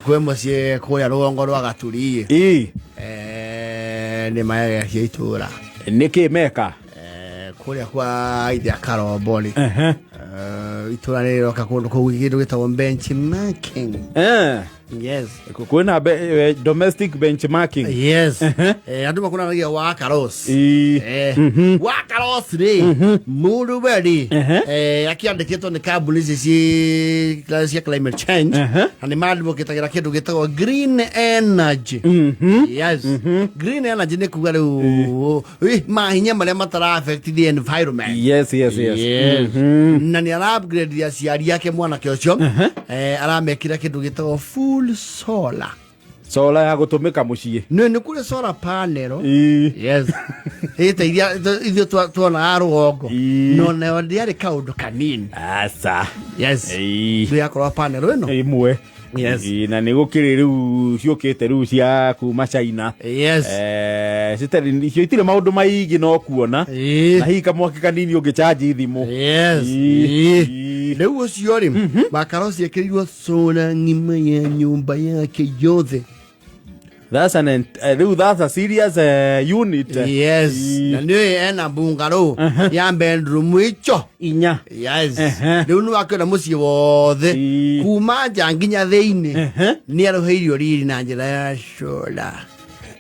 Kwĩ mũciĩ kũrĩa rũgongo rwa Gaturi. Ii. Nĩ magegecia itũra. Nĩkĩ meka? Kũrĩa kwa ithe Karombo rĩ. Ehe. Itũra nĩ rĩroka kũndũ kũu kĩndũ gĩtagwo benchmarking. Yes. Kwĩna domestic benchmarking. Yes. Ehe. Andũ makonanagia wa Karos. Ii. Wa Karos rĩ, mũndũ we rĩ, akĩandĩkĩtwo nĩ kambuni ici cia climate change na nĩ mandĩkĩtagĩra kĩndũ gĩtagwo green energy. Yes. Green energy nĩ kuga rĩu mahinya marĩa matara affect the environment. Yes. Yes. Na nĩ ara upgrade aciari ake mwanake ũcio, aramekĩra kĩndũ gĩtagwo full solar. Solar ya gũtũmĩka mũciĩ. Nĩ kũrĩ solar panel. Ii. Yes. Ĩta iria ithuĩ tuonaga rũgongo. Ii. No nayo ndĩarĩ kaũndũ kanini. Aca. Yes. Ii. Rĩu yakorwo panel ĩno. Ĩmwe. Yes. Ii, na nĩ gũkĩrĩ rĩu ciũkĩte rĩu cia kuma China. Yes. Citarĩ icio itirĩ maũndũ maingĩ no kuona. Ii. Na hihi kamwaki kanini ũngĩchanji thimũ. Yes. Ii. Ii. Ii. Rĩu ũcio rĩ, Makarosi ekĩrirwo solar ng'ima ya nyũmba yake yothe. That's an rĩu that's a serious unit. Yes. Ii. Na nĩ ena bungalow ya bedroom icho. Inya. Yes. Ehe. Rĩu nĩ wakĩona mũciĩ wothe Ii. kuma nja nginya thĩinĩ Ehe. nĩ arũhĩirio riri na njĩra ya solar.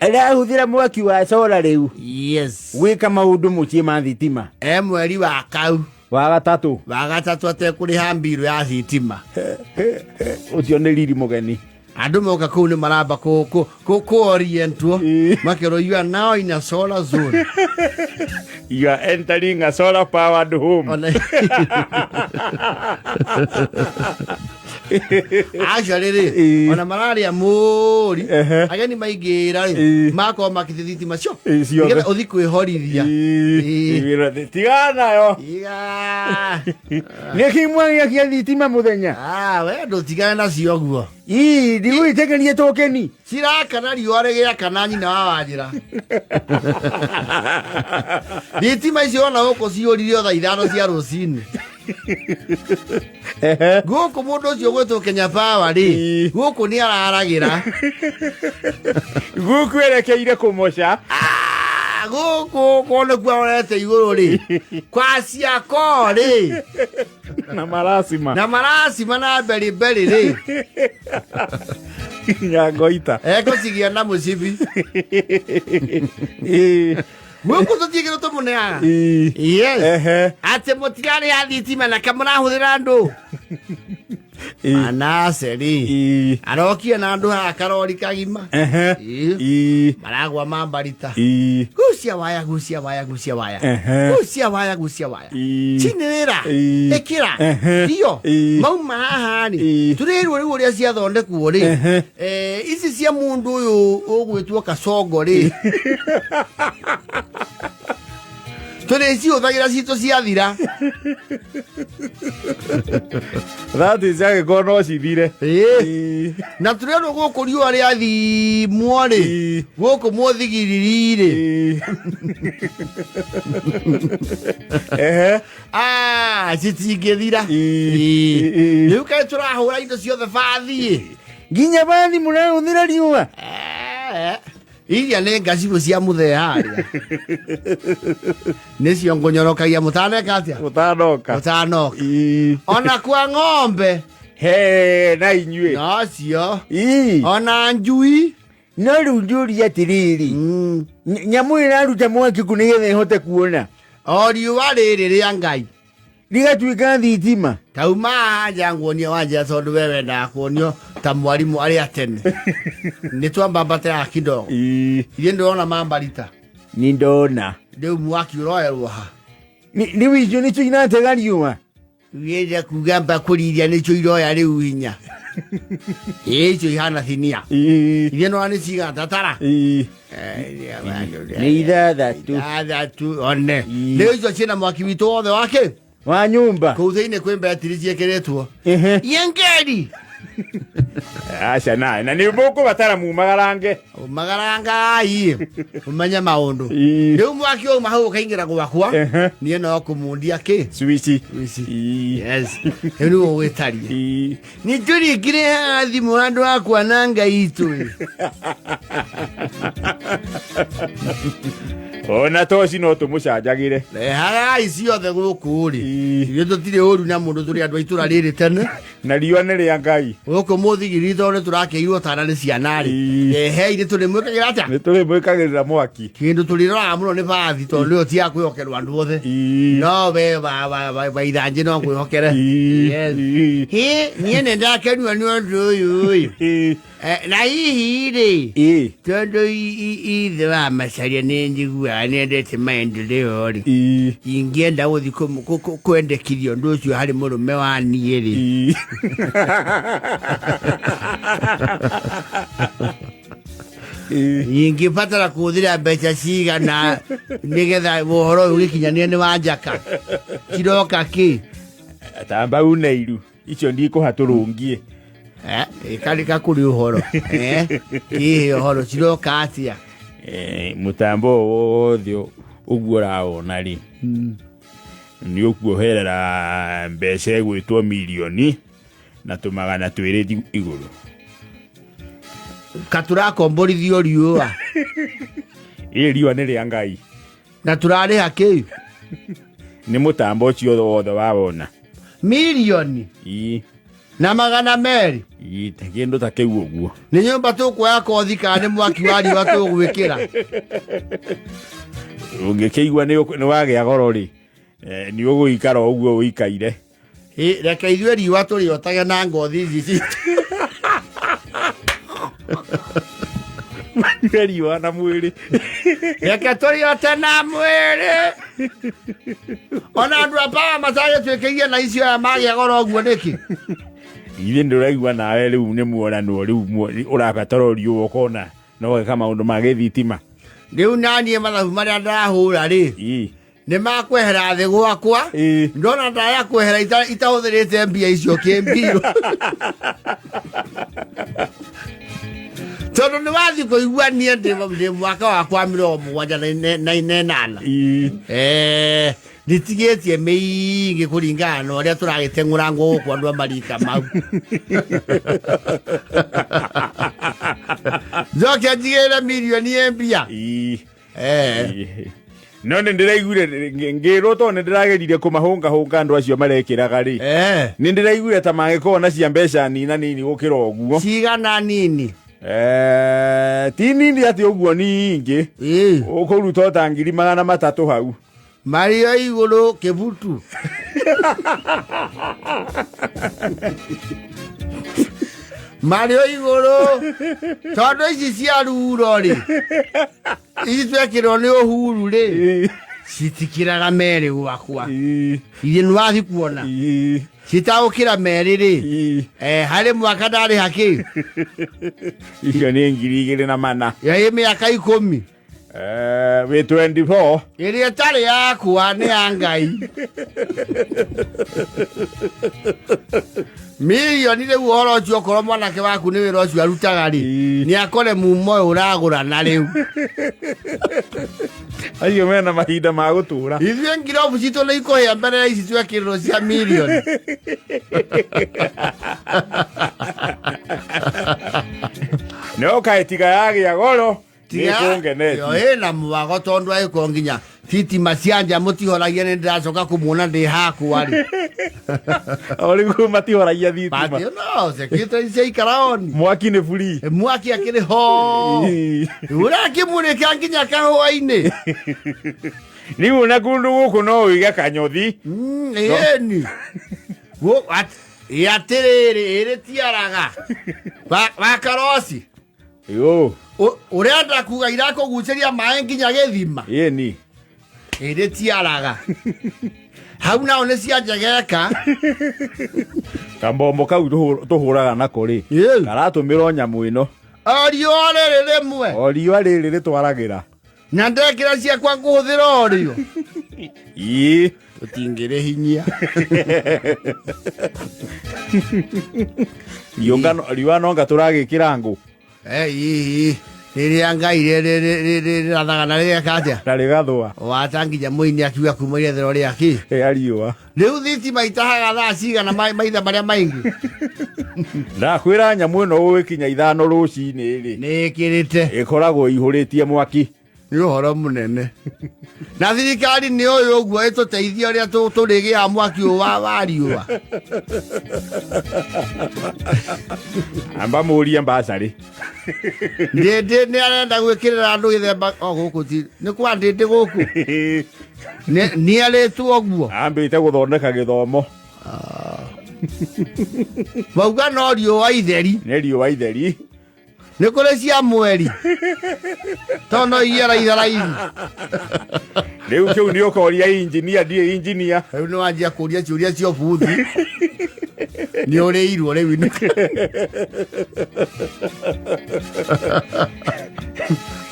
Arahũthĩra mwaki wa solar rĩu Yes. gwĩka maũndũ mũciĩ ma thitima. E mweri wa kau Wa gatatũ. Wa gatatũ atekũrĩha mbirũ ya thitima. Ũcio nĩ riri mũgeni. Andũ moka kũu nĩ maramba kũ orientwo Ii. makerwo, "You are now in a solar zone." You are entering a solar powered home. Actually rĩ, Ii. ona mararĩa mũri ageni maingĩra rĩ, makorwo makĩte thitima cio Ii, ciothe. nĩgetha ũthi kwĩhorithia. Ii. Ii. Ii, tigana nayo. Iga. Nĩ kimwa gĩa thitima mũthenya. Ah, we ndũtigane nacio guo. Ii, ndigũgĩtekerie tokeni. Cirakana riũa rĩgĩakana nyina wa wanjĩra thitima icio ona gũkũ ciũrire o thaa 5 cia rũcinĩ. Gũkũ mũndũ ũcio gwĩtwo Kenya Power rĩ, gũkũ nĩ araragĩra. Gũkũ erekeire kũmoca. Ah, gũkũ korwo nĩkuo arorete igũrũ rĩ, kwa ciako rĩ. Na maracima. Na maracima na beriberi rĩ. Nyangoita. Ekũcigia na mũcibi. Gũkũ tũtiĩkĩrwo tũmũneaga. Yes. Atĩ mũtirarĩha thitima na kamũrahũthĩra andũ. Manase rĩ, arokie na andũ haha karori kagima. Ĩĩ. Maragwa mambarita. Gucia waya, gucia waya, gucia waya. Gucia waya, gucia waya. Cinĩrĩra. Ĩkĩra. Rio. Mauma haha rĩ. Tũrĩrwo rĩu ũrĩa ciathondekwo rĩ. Ici cia mũndũ ũyũ ũgwĩtwo Kasongo rĩ. Tũrĩcihũthagĩra citũ ciathira. That is agĩkorwo no cithire. Ĩĩ. Na tũrĩonwo gũkũ riũa rĩathimwo rĩ, gũkũ mũthigiriri rĩ. Ah, citingĩthira. Ĩĩ. Rĩu kaĩ tũrahũra indo ciothe bathi. Nginya bathi mũrahũthĩra riũa. Iria nĩ ngacibũ cia mũthee harĩa nĩcio ngũnyorokagia mũtaneka atĩa. Mũtanoka. Mũtanoka. Ona kwa ng'ombe. He na inyuĩ. Nocio. Ĩĩ. Ona njui. No rĩu njũria atĩrĩrĩ, nyamũ ĩraruta mwaki kũ nĩgetha ĩhote kuona? O riũa rĩrĩ rĩa Ngai. Rĩgatuĩka thitima. Tauma nja nguonie wanja tondũ we wendaga kuonio ta mwarimũ arĩa tene nĩ twambambatĩraga kidogo. Ithuĩ ndĩrona mambarita. Nĩ ndona. Rĩu mwaki ũroerwo ha? Rĩu icio nĩcio iratega riũa. Wĩre kuga mbakũri iria nĩcio iroya rĩu hinya. Ĩ icio ihana thinia. Iria nona nĩ cigana tatara. Nĩ 6. 6 one. Rĩu icio ciĩna mwaki witũ wothe wake wa nyũmba. Kũu thĩinĩ kwĩ mbetiri ciĩkĩrĩtwo. Yengeri. Aca nae na nĩ mũkũbatara mumagarange. Magarangai umenye maundu. Ii. Riu mwaki wauma hau ukaingira gwakwa. Ehe. Niĩ no kũmundia kĩ Swici. Swici. Ii. Yes, rĩu nĩguo gwĩtaria. Ii. Nĩ tũrĩkĩrehaga thimũ handũ ha kwananga itũ. Ona toci no tũmũcanjagĩre. Rehagai ciothe gũkũ rĩ. Ii. Ithuĩ tũtirĩ ũru na mũndũ, tũrĩ andũ a itũra rĩrĩ tene. Na riũa nĩ rĩa Ngai. Gũkũ mũthigiri tondũ nĩ tũrakĩirwo tana nĩ ciana rĩ. Ii. Rehei nĩ tũrĩmwĩkagĩra atĩa. Nĩ tũrĩmwĩkagĩrĩra mwaki. Kĩndũ tũrĩroraga mũno nĩ bathi tondũ nĩyo ti ya kwĩhokerwo andũ othe. Ii. No we wa ithanjĩ no ngwĩhokere. Ii. Yes. Ii. Hĩ, niĩ nĩ ndakenio nĩ ũndũ ũyũ ĩ. Ii. Na hihi rĩ, Ii. tondũ ithe wa Macharia nĩ njiguaga nĩendete maendeleo rĩ, Ii. ingĩenda gũthiĩ kwendekithia ũndũ ũcio harĩ mũrũme wa niĩ rĩ, Ii. Ii. ingĩbatara kũhũthĩra mbeca cigana nĩgetha ũhoro ũyũ ũgĩkinyanĩre nĩ wa njaka ciroka kĩ? Tamba une iru icio ndikũha tũrũngie. Ĩkarĩka kũrĩ ũhoro. Kĩhe ũhoro ciroka atĩa? Mũtambo wothe ũguo ũrawona rĩ, nĩ ũkuoherera mbeca ĩgwĩtwo mirioni na tũmagana twĩrĩ igũrũ. Katũrakomborithio riũa. Ĩ riũa nĩ rĩa Ngai. Na tũrarĩha kĩ? Nĩ mũtambo ũcio wothe wawona. Mirioni Ii. na 200. Ii, ta kĩndũ ta kĩu ũguo. Nĩ nyũmba tũkuoya kothi kana nĩ mwaki wa riũa tũgwĩkĩra? Ũngĩkĩigua nĩ wagĩa goro rĩ, nĩ ũgũikara o ũguo ũikaire. Ĩ, reke ithuĩ riũa tũrĩotage na ngothi ici citũ. Manyue riũa na mwĩrĩ. Reke tũrĩote na mwĩrĩ. Ona andũ a power matagĩtuĩkĩirie na icio aya magĩa goro ũguo nĩkĩ? Ithe ndũraigua nawe rĩu nĩ muoranwo rĩu ũrabatara riũa ũkona no gwĩka maũndũ ma gĩthitima. Rĩu naniĩ mathabu marĩa ndahũra rĩ, Ii. nĩ makwehera thĩ gwakwa. Ii. Ndona ndaya kwehera itahũthĩrĩte mbia icio kĩmbirũ. Tondũ nĩ wathiĩ kũigua niĩ ndĩ mwaka wakwa 78. Ii. Nditigĩtie mĩingĩ kũringana na ũrĩa tũragĩteng'ũrangwo gũkũ andũ a marika mau. Njoke njigĩrĩre mirioni ĩ mbia. Ii. Ii. No nĩ ndĩraiguire ngĩrwo tondũ nĩ ndĩrageririe kũmahũngahũnga andũ acio marekĩraga rĩ. Nĩ ndĩraiguire ta mangĩkorwo na cia mbeca nina nini gũkĩra ũguo. Cigana nini? Ti nini atĩ ũguo ningĩ. Ũkũruta o ta 300,000 hau. Mario igũrũ kĩbutu. Mario igũrũ tondũ ici cia ruro rĩ, ici twekĩrwo nĩ Uhuru rĩ, citikĩraga merĩ gwakwa. Ithe nĩ wathi kuona citagũkĩra merĩ rĩ. Harĩ mwaka ndarĩha kĩ? Icio nĩ 2,400. Ĩ mĩaka 10. Wĩ 24. Ĩrĩa ĩtarĩ yakwa nĩ ya Ngai. Mirioni rĩu ũhoro ũcio okorwo mwanake waku nĩ wĩra ũcio arutaga rĩ, nĩ akore mumo ũyũ ũragũra na rĩu. Acio mena mahinda ma gũtũra. Ithuĩ ngirobu citũ nĩ ikũhĩa mbere ya ici twekĩrĩrwo cia mirioni. No kaĩ tiga yagĩa goro. Nĩkũngenetie. Yo ĩna mwago tondũ agĩkorwo nginya thitima cia nja mũtihoragia nĩ ndĩracoka kũmuona ndĩ hakwa rĩ. O rĩu matihoragia thitima. Mati, no, security ciaikara on. Mwaki nĩ free. Mwaki akĩrĩ ho. Ũrakĩmũrĩka nginya kahũa-inĩ. Rĩu ona kũndũ gũkũ no ũige kanyothi. Ĩni. Atĩrĩrĩ, ĩrĩ tiaraga. Wa karoci. Yo. Ũrenda kuga irakũgucĩria maĩ nginya gĩthima? Ĩni. Ĩrĩ tiaraga. Hau nao nĩ cia njegeka. Kambombo kau tũhũraga nako rĩ. Karatũmĩrwo nyamũ ĩno. O riũa rĩrĩ rĩmwe. O riũa rĩrĩ rĩtwaragĩra. Na ndekĩra ciakwa ngũhũthĩra o rĩo. Ii. Tũtingĩrĩhinyia. Riũa nonga tũragĩkĩra ngũ. Ii rĩrĩa Ngai rĩrathaga na rĩgeka atĩa? Na rĩgathũa. Wata nginya mũini akiuga kuma irathĩro rĩa kĩ? Rĩa riũa. Rĩu thitima itahaga thaa cigana maitha marĩa maingĩ? Ndakwĩra nyamũ ĩno ũgĩkinya 5 rũcinĩ rĩ. Nĩ ĩkĩrĩte. Ĩkoragwo ĩihũrĩtie mwaki. Nĩ ũhoro mũnene. Na thirikari nĩ ũyũ ũguo ĩtũteithie ũrĩa tũrĩgĩaga mwaki ũyũ wa riũa. Amba mũrie mbacarĩ. Ndĩndĩ nĩ arenda gwĩkĩrĩra andũ gĩthemba o gũkũ ti nĩ kwa ndĩndĩ gũkũ. Nĩ arĩtwo ũguo. Ambĩte gũthondeka gĩthomo. Mauga no riũa itheri. Nĩ riũa itheri. Nĩ kũrĩ cia mweri. Tondũ no igie raitha raithi. Rĩu kĩu nĩ ũkoria injinia, ndiĩ injinia. Rĩu nĩ wanjia kũria ciũria cia ũbuthi. Nĩ ũrĩirwo rĩu inũka.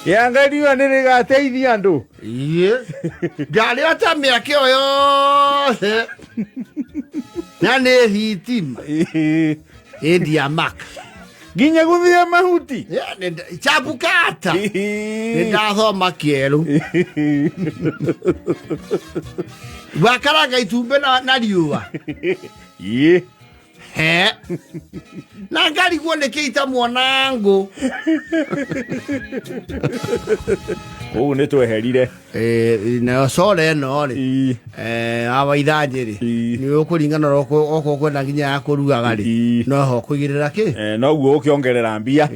Yanga riũa nĩ rĩgateithia andũ. Iĩ. Ndarĩ o ta mĩaka ĩyo yothe. Na nĩ thitima. Ĩndi ya maka. Nginya gũthĩa mahuti. Chapukata. Nĩ ndathoma kĩerũ. Wakaranga itumbĩ na riũa. Ĩ. He. Na ngarigwo nĩ kĩ itamuona ngũ. Kũu nĩ tweherire. Nayo solar ĩno rĩ, awa ithanjĩ rĩ, nĩ ũkũringana na okorwo ũkwenda nginya ya kũrugaga rĩ, no ho ũkũigĩrĩra kĩ? Noguo ũkĩongerera mbia.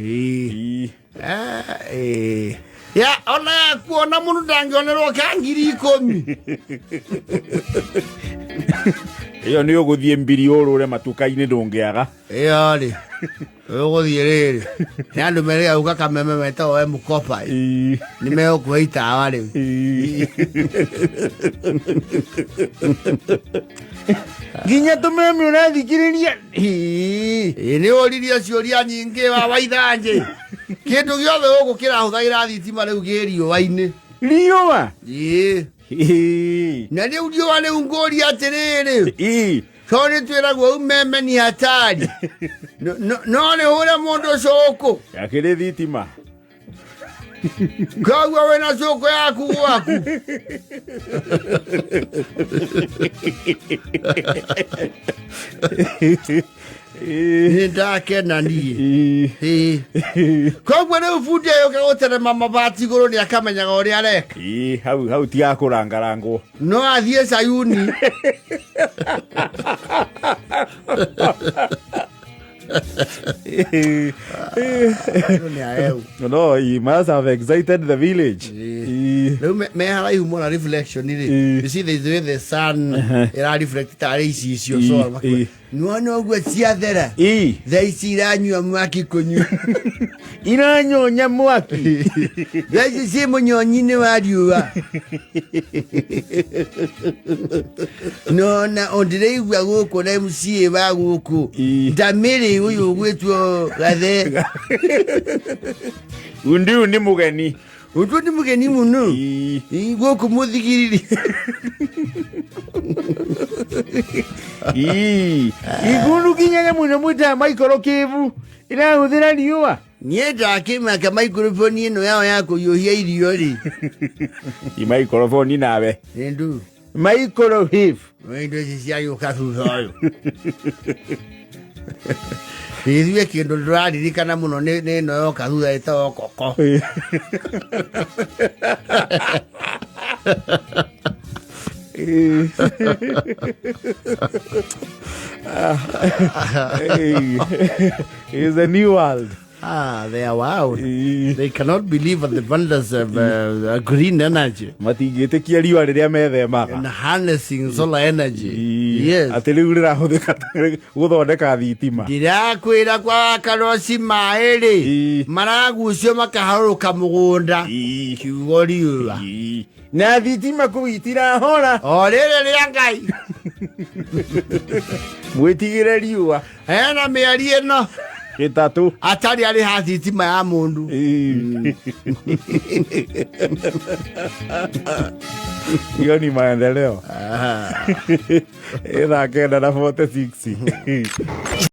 Ya, ona kuona mũndũ ndangĩonerwo ka 10,000. Ĩyo nĩ ũgũthiĩ mbiri ũrũre matuka-inĩ ndũngĩaga. Ĩyo rĩ, ũgũthiĩ rĩrĩ. Nĩ andũ merĩga gũka kameme metagwo M-Kopa. Nĩ megũkũhe itawa rĩu. Nginya tũmeme ũrathikĩrĩria. Nĩ ũririe ciũria nyingĩ wa waithanjĩ. Kĩndũ gĩothe gũkũ kĩrahũthagĩra thitima rĩu gĩ riũa-inĩ. Riũa? Na rĩu riũa rĩu ngũria atĩrĩrĩ. Tondũ nĩ twĩragwo umeme ni hatari. No nĩ hũre mũndũ cũkũ. Yakĩrĩ thitima. Koguo wĩna cũkũ yaku gwaku. Nĩ ndakena niĩ. Koguo rĩu bundi agĩũka gũterema mabati igũrũ nĩ akamenyaga ũrĩa areka. Hau ti ya kũrangarangwo. No athiĩ Sayuni. No, he must have excited the village. Rĩu me haraihu mũno reflection rĩ. You see the way the sun ĩra reflect tarĩ ici icio solar. Nĩwona ũguo ciathera. Thaa ici iranyua mwaki kũnyua. Iranyonya mwaki. Thaa ici ciĩ mũnyonyi-inĩ wa riũa. Nona ndĩraigua gũkũ na MCA wa gũkũ. Ndamĩrĩ ũyũ ũgwĩtwo Gathe. Undiu nĩ mũgeni. Undiu nĩ mũgeni mũno. Gũkũ mũthigiriri. Igundu nginya nyamũ ĩno mwĩtaga microwave ĩrahũthĩra riũa. Niĩ ndakĩmaka microphone ĩno yao ya kũhiũhia irio rĩ. I microphone nawe. Nĩ ndu. Microwave. Nĩ indo ici ciagĩũka thutha ũyũ. Ithuĩ kĩndũ ndĩraririkana mũno nĩ ĩno yoka thutha ĩtagwo koko. It's a new world. They are wild. They cannot believe at the wonders of green energy. Matingĩtĩkia riũa rĩrĩa methemaga. And harnessing solar energy. Yes. Atĩ rĩu rĩrahũthĩka gũthondeka thitima. Ndĩrakwĩra kwa karoci maĩ rĩ, maragucio makaharũrũka mũgũnda. Kiugo riũa. Na thitima kũu itirahora. O rĩrĩ rĩa Ngai. Mwĩtigĩre riũa. Hena mĩeri ĩno. Ĩtatũ. Atarĩ arĩ ha thitima ya mũndũ. Hiyo ni maendeleo. Ĩ thaa 9:46.